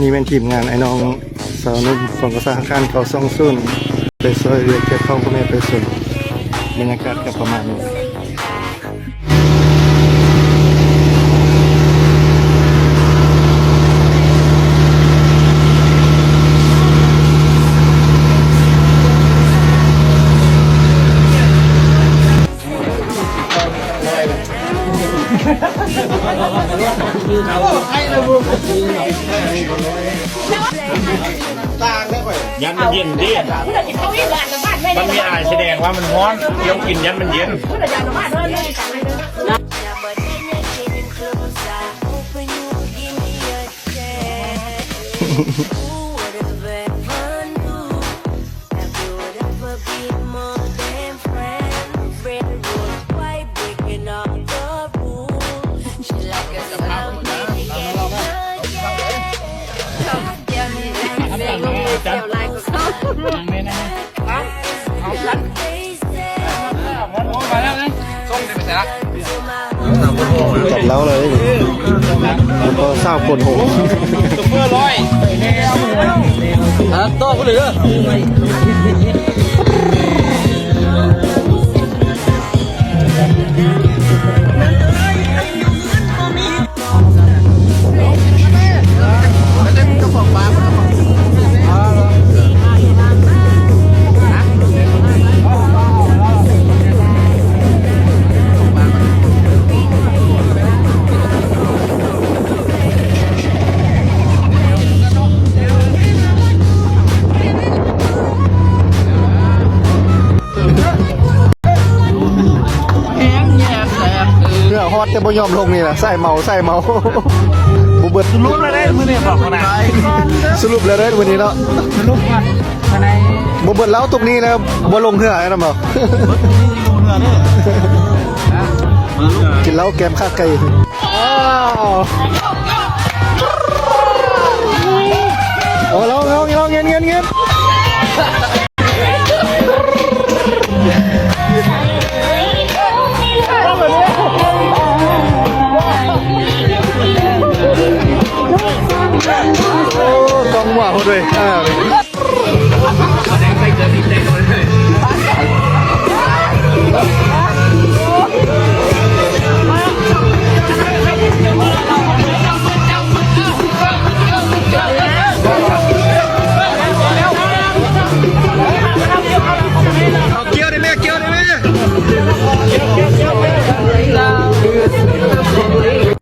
ນີ້ແມ່ນທີມງານອ້າຍນ້ອງສາວໜຸ່ມຂອງກະຊາກອາຄານເກົ້າສອງສູນ ໄປຊ່ອຍວຽກກ່ຽວເຂົ້າກັບແມ່ໄພສົນ. ບັນຍາກາດກໍປະມານນີ້. ຢ້ານມັນເຢັນເດ້ ມັນມີອາຍສະແດງວ່າມັນຮ້ອນ ຕ້ອງກິນຢ້ານມັນເຢັນ.ກັບເຫຼົ້າເລີຍ ແລ້ວກໍຊາວຄົນໂຫດ ໂຊເຟີ້ຮ້ອຍ ອ່າ ຕໍ່ໄປເລີຍເດີ. ເຫື່ອຮອດແຕ່ບໍ່ຍອມລົງນີ້ລະ ສາຍເມົາ ສາຍເມົາ ບໍ່ເບິດ. ສະຫຼຸບແລ້ວເດ້ມື້ນີ້ ບອກນະ ສະຫຼຸບແລ້ວເດ້ມື້ນີ້ເນາະ ສະຫຼຸບວ່າ ບໍ່ເບິດເຫຼົ້າຕຸກນີ້ແລ້ວ ບໍ່ລົງເຮືອແລ້ວນຳບໍ່? ກິນເຫຼົ້າແກ້ມຂາໄກ່. ໂອ້ ລອງ ລອງ ລອງ ເງືອນ ເງືອນ ເງືອນ. ໂອ້ ຕ້ອງວ່າໂຫດເວີຍ ອ່າ.